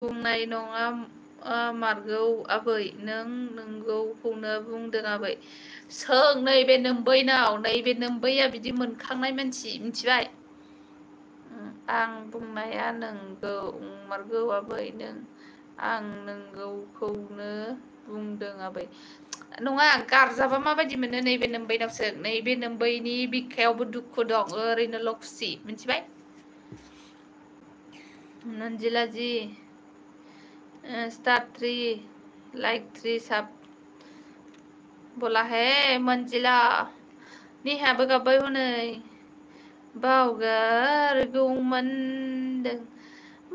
बुंनाय नङा मारगौ आबै नों नंगौखौनो बुंदों आबै सों नैबे नोम्बैनाव नैबे नोम्बैया बिदि मोनखांनाय मानसि मिथिबाय आं बुंनाया नंगौ मारगौ आबै आं नंगौखौनो बुंदों आबै नङा गारजाबा माबायदि मोनो नैबे नोम्बैनावसो नैबे नोम्बैनि बिखायावबो दुखु दं ओरैनोल' खुसि मिथिबाय मंजिला जी स्टार 3 लाइक 3 सब बोला है मंजिला नेहाबो गाबबाय हनै बावगारगौमोनदों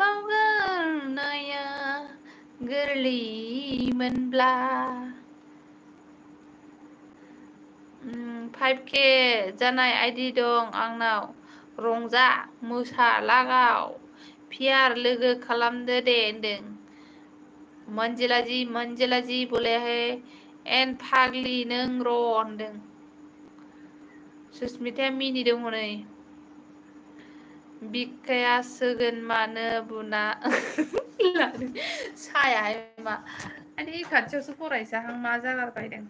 बावगारनाया गोरलैमोनब्ला 5K जानाय आइडि दं आंनाव रंजा मोसा लागाव पियार लोगो खालामदो दे होनदों मंजिला जी बोले है एन फाग्लि नों र' होनदों सुसमिताया मिनिदों हनै बिखाया सोगोन मानो बुना लादों सायाहाय मा आंनि खाथियावसो फरायसाहां मा जागारबायदों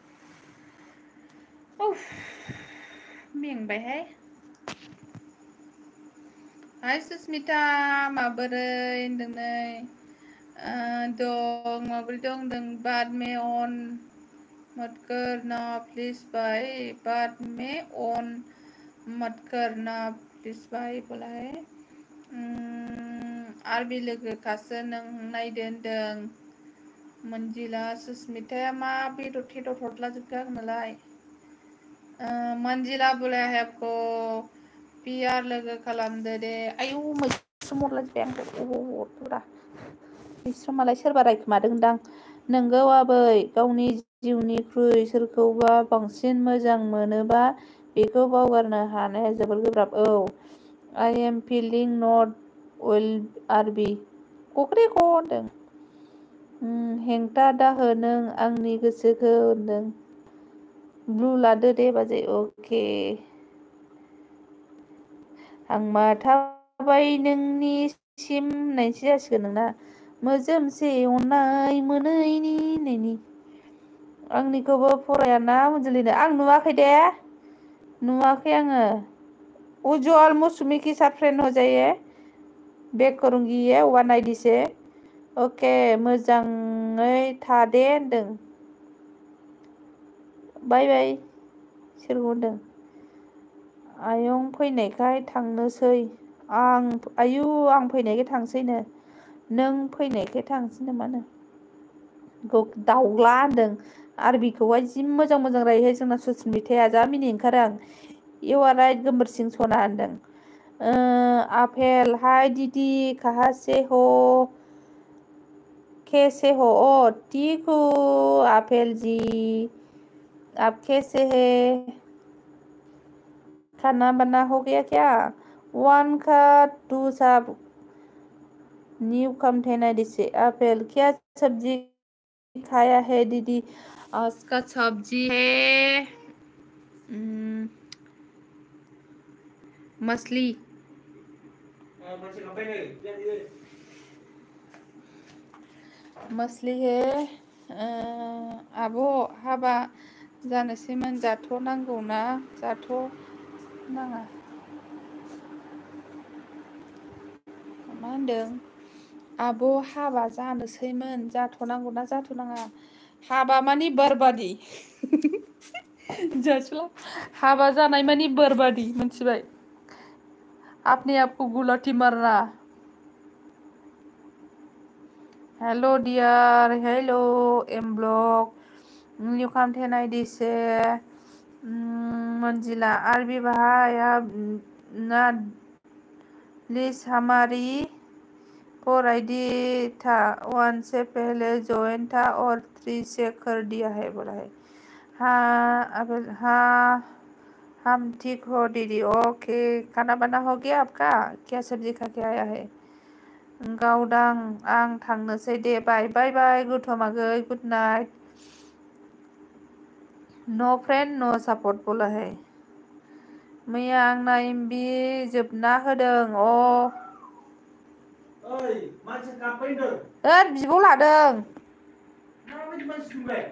मेंबायहाय हाय सुसमिता माबोरै होनदों नै दं माबोरै दं होनदों बाद मे अन मत करना प्लीज भाई बाद में ऑन मत करना प्लीज भाई बोला है आरबि लोगोखासो नों नायदो होनदों मंजिला सुसमिताया मा बेदर थेदर हरलाजोबखो आंनोलाय मंजिला बोला है आपको पियार लोगो खालामदो दे आयौ मैस्रोम हरलाजोब्बाय आंखौ अबाव हरदोरा मैस्रोमालाय सोरबा रायखोमादोंदां नोंगौ आबै गावनि जिउनिख्रुइ सोरखौबा बांसिन मोजां मोनोबा बेखौ बावगारनो हानाया जोबोर गोब्राब I am feeling not well आरबि कक्रेक होनदों हेंथा दाहो नों आंनि गोसोखौ होनदों ब्लु लादो दे बाजै अके आं मा थाबाय नोंनिसिम होननायसो जासिगोन नोंना मोजोमसे अननाय मोनैनि होननायनि आंनिखौबो फरायाना अनजलिनो आं नुवाखै दे नुवाखै आङो उज्जवल मौसुमी की साथ फ्रेंड हो जाइए बेक करूंगी ये 1 आईडी से ओके मोजाङै था दे होनदों बाय बाय सोरखौ होनदों आयं फैनायखाय थांनोसै आयु आं फैनायखाय थांसैनो नों फैनायखाय थांसै नामानो दाउला होनदों आरबिखौहाय जि मोजां मोजां रायोहाय जोंना सुसमिताया जा मिनि ओंखारो आं इउ आर राइट गोमोर सिं सना होनदों आपेल हाय दीदी कहाँ से हो कैसे हो ओ ठीक हो आपेल जी आप कैसे है खाना बना हो गया क्या 1 का 2 साहब न्यू कंटेनर डिशे आपेल क्या सब्जी खाया है दीदी आज का सब्जी है मछली मछली है आब' हाबा जानोसैमोन जाथ'नांगौना जाथ'नाङा मा होनदों आब' हाबा जानोसैमोन जाथ'नांगौना जाथ'नाङा हाबा मानि बरबादि जासला हाबा जानाय मानि बरबादि मिथिबाय अपने आप को गुलाटी मारना hello dear hello M block new content ID से मंजिला अरबी भाई अब ना लिस्ट हमारी 4 आईडी था 1 से पहले ज्वाइन था और 3 से कर दिया है बोला है हाँ हम ठीक हो दीदी ओके खाना बना हो गया आपका क्या सब्जी खा के आया है गावदां आं थांनोसै दे बाय बाय बाय गौथमागै गुड नाइट नो फ्रेंड नो सपोर्ट बोला है मैया आंना एमबि जोबना होदों बिब' लादों। माबायदि मानसि नोंलाय?